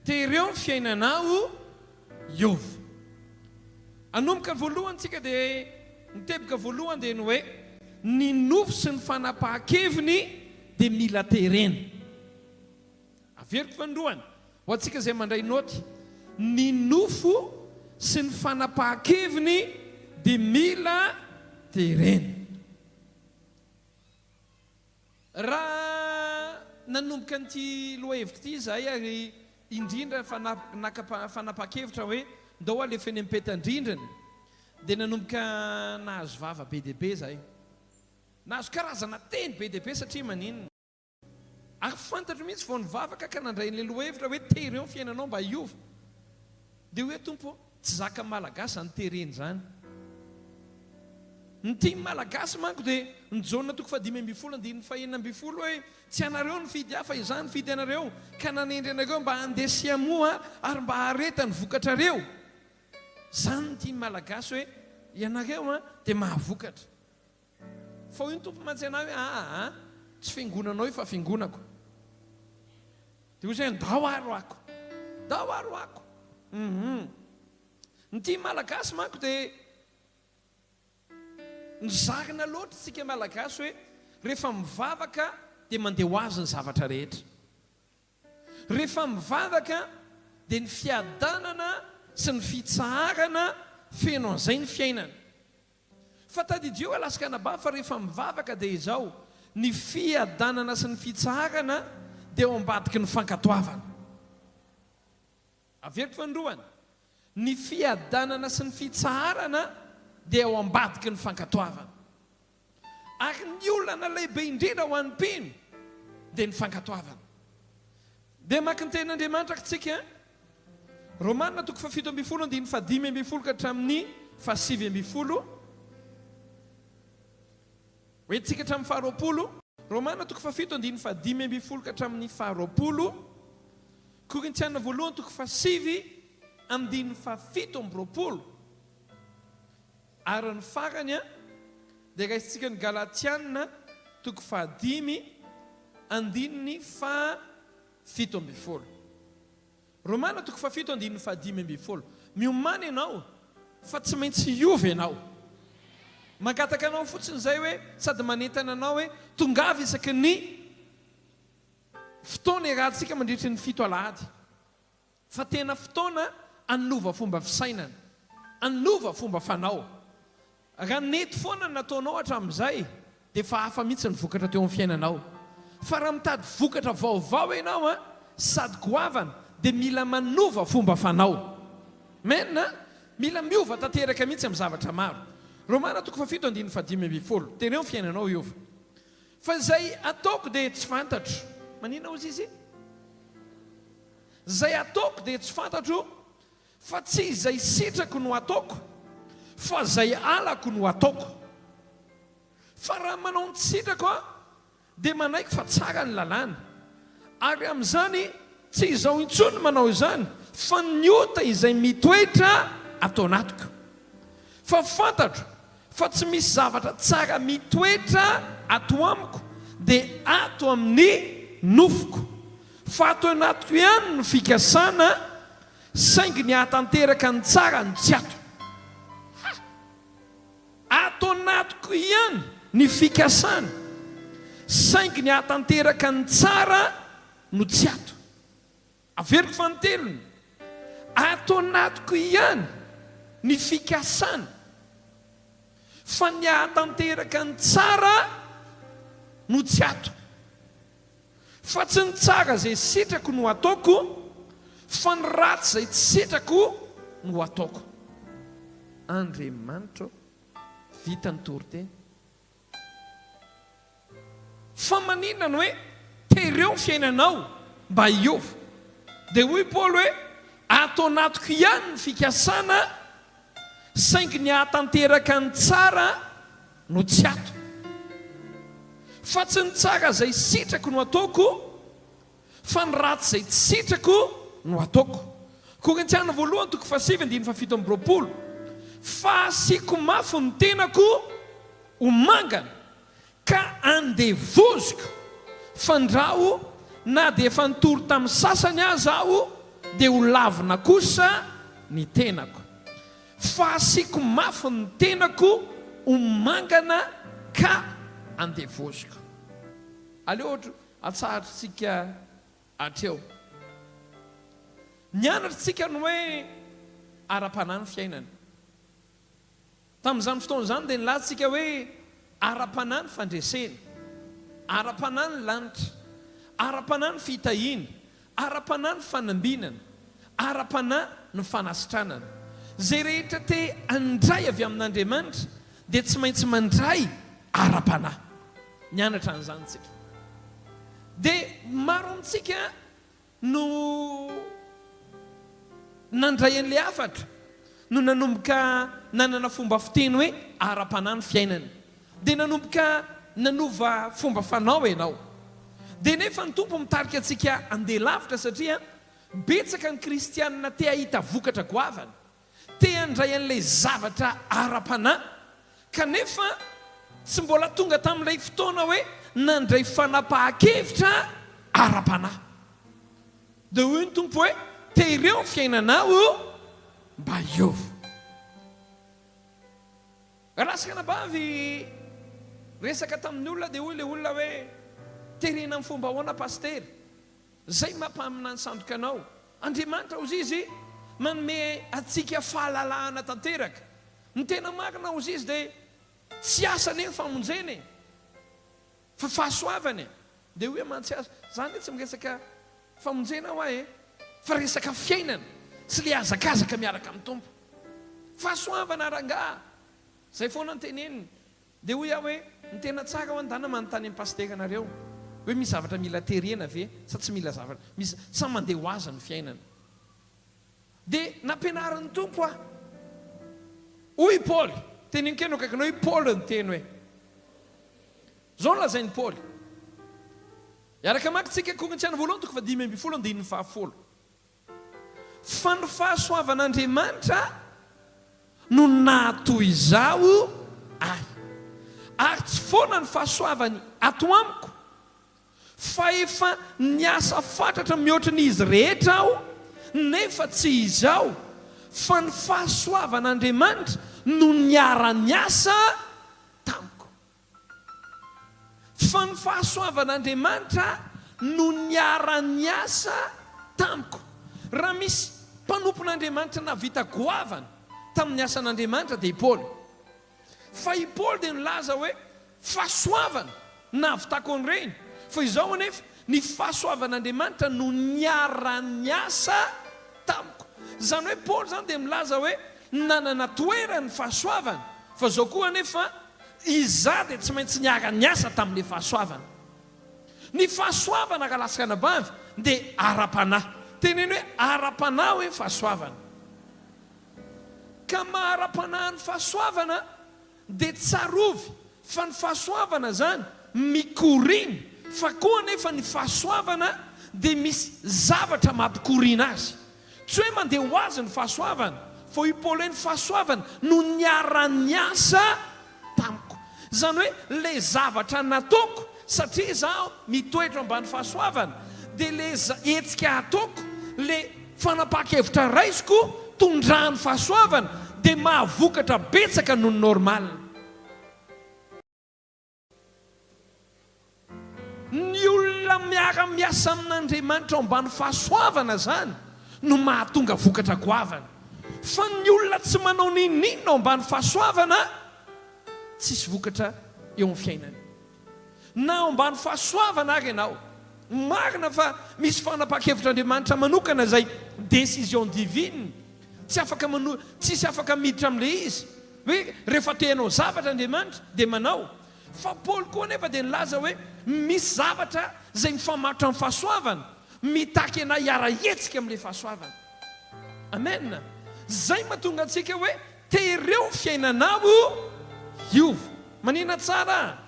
Tereo ny fiainanao hiova. Hanomboka voalohany tsika dia ny teboka voalohany dia ny hoe ny nofo sy ny fanapahan-keviny dia mila terena. Averiko fanindroany, ho antsika izay mandray naoty, ny nofo sy ny fanapahan-keviny dia mila terena. Raha nanomboka an'ity lohahevitra ity izahay ary indrindra fa naka fanapahan-kevitra hoe ndao alefa eny amin'ny petan-drindrina dia nanomboka nahazo vava be dia be izahay. Nahazo karazana teny be dia be satria maninona? Ary fantatro mihitsy vao nivavaka ka nandray an'ilay lohahevitra hoe tereo ny fiainanao mba hiova. Dia hoe Tompo ô, tsy zakan'ny Malagasy izany terena izany. Ny tian'ny Malagasy manko dia ny Jaona toko fahadimy ambin'ny folo andininy fahenina ambin'ny folo hoe tsy anareo nifidy ahy fa izaho nifidy anareo ka nanendry anareo mba handeha sy hamoa ary mba hahareta ny vokatrareo. Izany ny tian'ny Malagasy hoe ianareo an dia mahavokatra. Fa hoy ny Tompo mantsy anah hoe aa tsy fiangonanao io fa fiangonako. Dia hoy izy hoe ndao ary hoako. Ndao ary hoako. Hum. Ny tian'ny Malagasy manko dia nozarina loatra isika Malagasy hoe rehefa mivavaka dia mandeha ho azy ny zavatra rehetra. Rehefa mivavaka dia ny fiadanana sy ny fitsaharana feno an'izay ny fiainana. Fa tadidio Alaska anabavy fa rehefa mivavaka dia izao, ny fiadanana sy ny fitsaharana dia ao ambadiky ny fankatoavana. Averiko fanindroany, ny fiadanana sy ny fitsaharana dia ao ambadiky ny fankatoavana. Ary ny olana lehibe indrindra ho an'ny mpino dia ny fankatoavana. Dia maka ny tenin'Andriamanitra tsika, Romana toko faha-17 andininy faha-15 ka hatramin'ny faha-19. Hoentintsika hatramin'ny faha-20. Romana toko faha-7 andininy faha-15 ka hatramin'ny faha-20. Korintiana voalohany toko faha-9 andininy faha-27. Ary ny farany dia raisintsika ny Galatiana toko fahadimy andininy faha 17. Romana toko fahafito andininy faha-15. Miomàna ianao fa tsy maintsy hiova ianao. Mangataka anao fotsiny izay hoe sady manentana anao hoe tongava isaky ny fotoana iarahantsika mandritry ny fito alahady. Fa tena fotoana hanova fomba fisainana, hanova fomba fanao. Raha nety foana ny nataonao hatramin'izay dia efa hafa mihitsy ny vokatra teo amin'ny fiainanao. Fa raha mitady vokatra vaovao ianao an, sady goavana dia mila manova fomba fanao. Amen a! Mila miova tanteraka mihitsy amin'ny zavatra maro. Romana toko fahafito andininy fahadimy ambin'ny folo. Tereo ny fiainanao hiova. Fa izay ataoko dia tsy fantatro. Maninona hozy izy? Izay ataoko dia tsy fantatro fa tsy izay sitrako no ataoko fa izay halako no ataoko. Fa raha manao ny tsy sitrako aho dia manaiky fa tsara ny lalàna. Ary amin'izany tsy izaho intsony no manao izany fa ny ota izay mitoetra ato anatiko. Fa fantatro fa tsy misy zavatra tsara mitoetra ato amiko dia ato amin'ny nofoko. Fa ato anatiko ihany no fikasana saingy ny hahatanteraka ny tsara no tsy ato. Ha! Ato anatiko ihany ny fikasana saingy ny hahatanteraka ny tsara no tsy ato. Averiko fanintelony, ato anatiko ihany ny fikasana fa ny hahatanteraka ny tsara no tsy ato. Fa tsy ny tsara izay sitrako no ataoko, fa ny ratsy izay tsy sitrako no ataoko. Andriamanitra ô, vita ny toriteny. Fa maninona no hoe tereo ny fiainanao mba hiova? Dia hoy Paoly hoe, ato anatiko ihany ny fikasana, saingy ny hahatanteraka ny tsara no tsy ato. Fa tsy ny tsara izay sitrako no ataoko, fa ny ratsy izay tsy sitrako no ataoko. Korintiana voalohany toko fahasivy andininy faha-27, Fa asiako mafy ny tenako ho mangana, ka andevoziko, fandrao na dia efa nitory tamin'ny sasany aza aho, dia ho lavina kosa ny tenako. Fa asiako mafy ny tenako ho mangana ka andevoziko. Aleo atsahatritsika hatreo. Nianatra isika ny hoe ara-panahy ny fiainana. Tamin'izany fotoana izany dia nilaza isika hoe ara-panahy ny fandresena, ara-panahy ny lanitra, ara-panahy ny fitahiana, ara-panahy ny fanambinana, ara-panahy ny fanasitranana. Izay rehetra te handray avy amin'Andriamanitra dia tsy maintsy mandray ara-panahy. Nianatra an'izany isika. Dia maro amintsika no nandray an'ilay hafatra, no nanomboka nanana fomba fiteny hoe ara-panahy ny fiainana. Dia nanomboka nanova fomba fanao ianao. Dia nefa ny Tompo mitarika antsika handeha lavitra satria betsaka ny kristianina te hahita vokatra goavana. Te handray an'ilay zavatra ara-panahy, kanefa tsy mbola tonga tamin'ilay fotoana hoe nandray fanapahan-kevitra ara-panahy. Dia hoy ny Tompo hoe, Tereo ny fiainanao mba hiova. Raha sy anabavy resaka tamin'ny olona dia hoy ilay olona hoe, Terena amin'ny fomba ahoana Pasitera? Zay maha mpaminany sandoka anao. Andriamanitra ozizy manome antsika fahalalahana tanteraka. Ny tena marina ozizy dia tsy asa anie ny famonjena e! Fa fahasoavana e! Dia hoy mantsy aza, za anie tsy miresaka famonjena hoa e! Fa resaka fiainana sy le hazakazaka miaraka amin'ny Tompo. Fahasoavana rangaha! Zay foana no teneniny. Dia hoy aho hoe, ny tena tsara ho'a ndana manontany an'i Pasitera nareo hoe misy zavatra mila terena ve sa tsy mila zavatra, misy, sa mandeha ho azy ny fiainana. Dia nampianarin'ny Tompo aho. Hoy i Paoly, teneno kely eo akaikinao hoe Paoly niteny hoe. Izao no lazain'i Paoly. Hiaraka hamaky tsika Korintiana voalohany toko faha-15 andininy fahafolo. Fa ny fahasoavan'Andriamanitra no nahatoy izaho ahy. Ary tsy foana ny fahasoavany ato amiko, fa efa niasa fatratra mihoatra ny izy rehetra aho, nefa tsy izaho, fa ny fahasoavan'Andriamanitra no niara-niasa tamiko. Fa ny fahasoavan'Andriamanitra no niara-niasa tamiko. Raha misy mpanompon'Andriamanitra nahavita goavana tamin'ny asan'Andriamanitra dia i Paoly. Fa i Paoly dia nilaza hoe, Fahasoavana nahavitako an'ireny. Fa izao anefa, ny fahasoavan'Andriamanitra no niara-niasa tamiko. Izany hoe Paoly izany dia milaza hoe nanana toerany ny fahasoavana, fa izao koa anefa, Izaho dia tsy maintsy niara-niasa tamin'ilay fahasoavana. Ny fahasoavana rahalahy sy ranabavy dia ara-panahy. Teneno hoe ara-panahy hoe fahasoavana. Ka maha ara-panahy ny fahasoavana dia tsarovy fa ny fahasoavana izany mikoriana fa koa anefa ny fahasoavana dia misy zavatra mampikoriana azy. Tsy hoe mandeha ho azy ny fahasoavana, fa hoy Paoly hoe ny fahasoavana no niara-niasa tamiko. Izany hoe ilay zavatra nataoko, satria izaho mitoetra ambany fahasoavana, dia ilay hetsika ataoko, ilay fanapahan-kevitra raisiko, tondrahan'ny fahasoavana, dia mahavokatra betsaka noho ny normal. Ny olona miara-miasa amin'Andriamanitra ao ambany fahasoavana izany no mahatonga vokatra goavana. Fa ny olona tsy manao n'inon'inona ao ambany fahasoavana, tsisy vokatra eo amin'ny fiainany. Na ao ambany fahasoavana ary ianao, marina fa misy fanapahan-kevitr'Andriamanitra manokana izay décision divine, tsy afaka mano, tsisy afaka miditra amin'ilay izy, hoe rehefa te hanao zavatra Andriamanitra dia manao. Fa Paoly koa anefa dia nilaza hoe misy zavatra izay mifamatotra amin'ny fahasoavana, mitaky anay hiara-hihetsika amin'ilay fahasoavana. Amen! Izay mahatonga antsika hoe tereo ny fiainanao hiova. Manina tsara?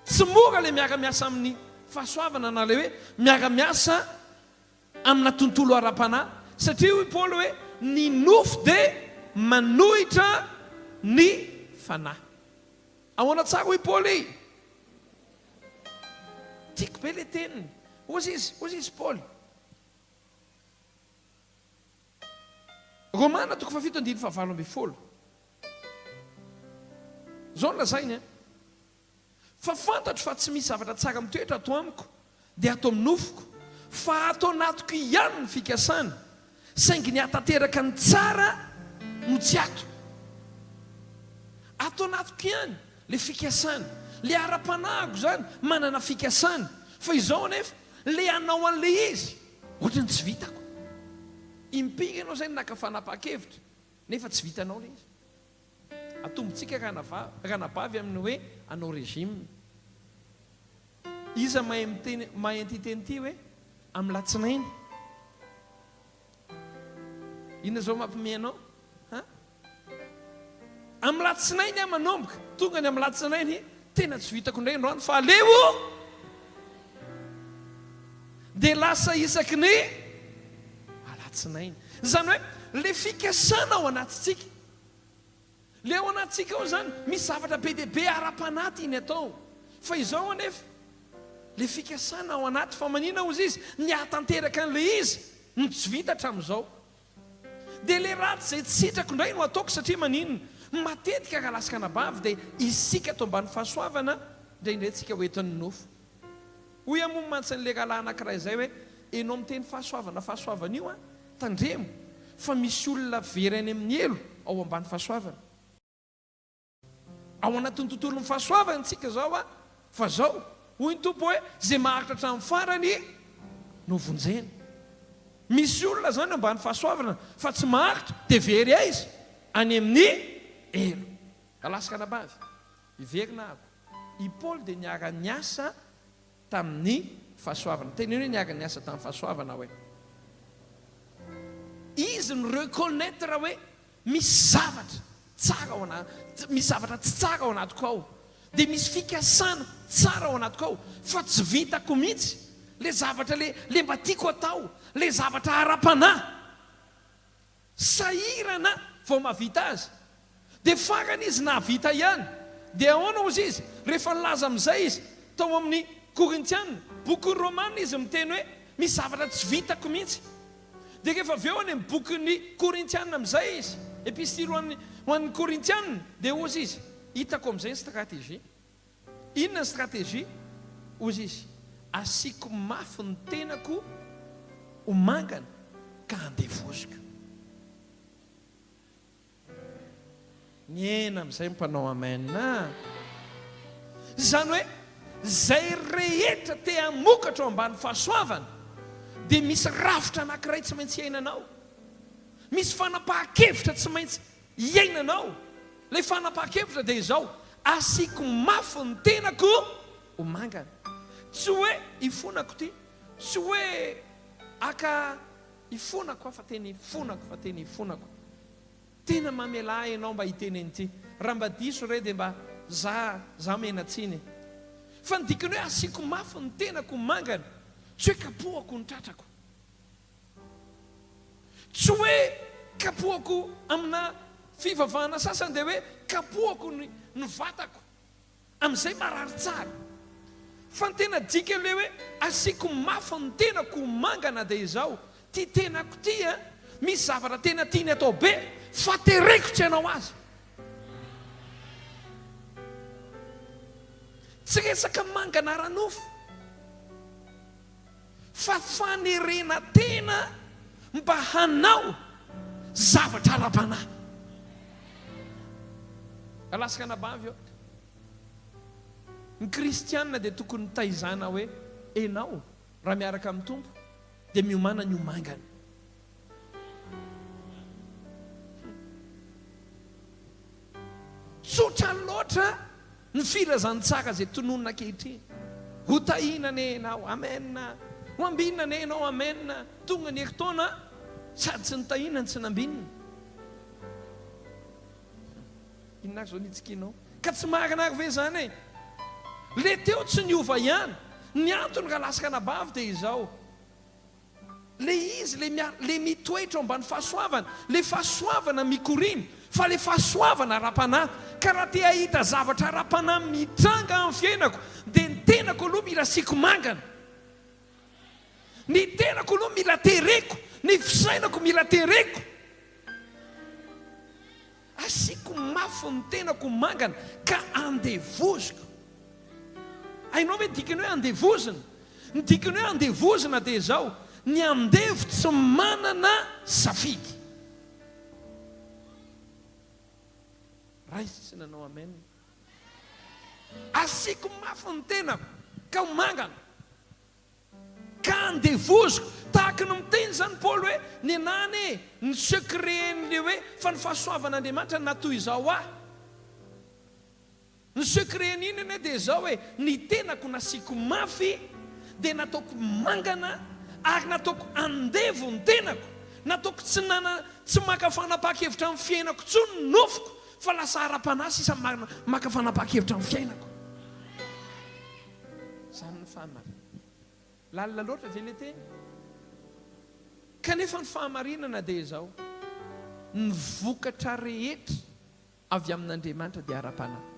Tsy mora ilay miara-miasa amin'ny fahasoavana na ilay hoe miara-miasa amina tontolo ara-panahy, satria hoy Paoly hoe ny nofo dia manohitra ny fanahy. Ahoana tsara hoy Paoly? Tiako be ilay teniny. Hozy izy, hozy izy Paoly. Romana toko fahafito andininy fahavalo ambin'ny folo. Izao no lazainy an. Fa fantatro fa tsy misy zavatra tsara mitoetra ato amiko, dia ato amin'ny nofoko, fa ato anatiko ihany ny fikasana, saingy ny hahatanteraka ny tsara no tsy ato. Ato anatiko ihany ilay fikasana, ilay ara-panahiko izany manana fikasana, fa izao anefa, ilay hanao an'ilay izy, ohatran'ny tsy vitako. Impiry ianao izay no naka fanapahan-kevitra, nefa tsy vitanao ilay izy? Atombontsika ranabavy amin'ny hoe hanao régime. Iza mahay miteny mahay an'ity teny ity hoe amin'ny latsinainy? Inona izao mampime anao? Ha? Amin'ny latsinainy aho manomboka. Tonga ny amin'ny latsinainy, tena tsy vitako indray androany fa aleo dia lasa isaky ny alatsinainy. Izany hoe ilay fikasana ao anatintsika. Le ao anatintsika ao izany misy zavatra be dia be ara-panahy tiany atao. Fa izao anefa, le fikasana ao anaty fa manina hozy izy, ny hahatanteraka an'ilay izy no tsy vita hatramin'izao. Dia le ratsy izay tsy sitrako indray no ataoko satria maninona? Matetika rahalahy sy ranabavy dia isika ato ambany fahasoavana indraindray tsika ho entin'ny nofo. Hoy aho moa mantsy an'ilay rahalahy anankiray izay hoe, enao miteny fahasoavana fahasoavana io an, tandremo fa misy olona very any amin'ny helo ao ambany fahasoavana. Ao anatin'ny tontolon'ny fahasoavana isika izao an, fa izao, hoy ny Tompo hoe, izay maharitra hatramin'ny farany no vonjena. Misy olona izany ambany fahasoavana fa tsy maharitra dia very aiza? Any amin'ny helo. Rahalahy sy ranabavy, hiverina aho. I Paoly dia niara-niasa tamin'ny fahasoavana. Teneno hoe niara-niasa tamin'ny fahasoavana aho e. Izy ni-reconnaitre hoe misy zavatra tsara ao anaty, misy zavatra tsy tsara ao anatiko ao. Dia misy fikasana tsara ao anatiko ao fa tsy vitako mihitsy ilay zavatra ilay mba tiako atao, ilay zavatra ara-panahy. Sahirana vao mahavita azy. Dia farany izy nahavita ihany. Dia ahoana hozy izy? Rehefa nilaza amin'izay izy tao amin'ny Korintiana, bokin'ny Romana izy miteny hoe misy zavatra tsy vitako mihitsy. Dia rehefa avy eo any amin'ny bokin'ny Korintiana amin'izay izy, epistily ho an'ny ho an'ny Korintiana, dia hozy izy, hitako amin'izay ny stratégie. Inona ny stratégie? Hozy izy, asiako mafy ny tenako ho mangana ka andevoziko. Mihena amin'izay ny mpanao amen a! Izany hoe izay rehetra te hamokatra ao ambany fahasoavana dia misy rafitra anankiray tsy maintsy iainanao. Misy fanapahan-kevitra tsy maintsy iainanao. Ilay fanapahan-kevitra dia izao, asiako mafy ny tenako ho mangana. Tsy hoe ifonako ity, tsy hoe haka ifonako aho fa tena ifonako fa tena ifonako. Tena mamelà ahy ianao mba hiteny an'ity. Raha mba diso re dia mba za, za mena tsiny e. Fa ny dikany hoe asiako mafy ny tenako ho mangana, tsy hoe kapohako ny tratrako. Tsy hoe kapohako amina fivavahana sasany dia hoe kapohako ny ny vatako amin'izay marary tsara. Fa ny tena dikan'ilay hoe asiako mafy ny tenako ho mangana dia izao, ity tenako ity an, misy zavatra tena tiany atao be fa tereko tsy hanao azy. Tsy resaka mangana ara-nofo. Fa fanerena tena mba hanao zavatra ara-panahy. Rahalahy sy ranabavy ô, ny kristiana dia tokony taizana hoe enao raha miaraka amin'ny Tompo dia miomàna ny ho mangana. Tsotra loatra ny filazantsara izay tononina ankehitriny. Ho tahiana anie ianao. Amen. Ho ambinina anie ianao. Amen. Tonga ny herintaona sady tsy nitahiana no tsy nambinina. Inona ary izao nitsikianao? Ka tsy marina ary ve izany e? Le teo tsy niova ihany. Ny antony rahalahy sy ranabavy dia izao. Le izy le miala, le mitoetra ao ambany fahasoavana, le fahasoavana mikoriana, fa le fahasoavana ara-panahy. Ka raha te hahita zavatra ara-panahy mitranga amin'ny fiainako dia ny tenako aloha mila asiako mangana. Ny tenako aloha mila tereko, ny fisainako mila tereko. Asiako mafy ny tenako ho mangana ka andevoziko. Hainao ve ny dikany hoe andevozina? Ny dikany hoe andevozina dia izao, ny andevo tsy manana safidy. Raisina nanao amen. Asiako mafy ny tenako ka ho mangana. Ka andevoziko. Tahaky ny miteny izany Paoly hoe, Nenà anie ny secret-n'le hoe fa ny fahasoavan'Andriamanitra no nahatoy izao ahy. Ny secret-n'iny anie dia izao hoe, ny tenako nasiako mafy dia nataoko mangana ary nataoko andevo ny tenako, nataoko tsy nana tsy maka fanapahan-kevitra amin'ny fiainako intsony ny nofoko fa lasa ara-panahy sisa maka fanapahan-kevitra amin'ny fiainako. Izany ny fahamarinana. Lalina loatra ve ilay teny? Kanefa ny fahamarinana dia izao, ny vokatra rehetra avy amin'Andriamanitra dia ara-panahy.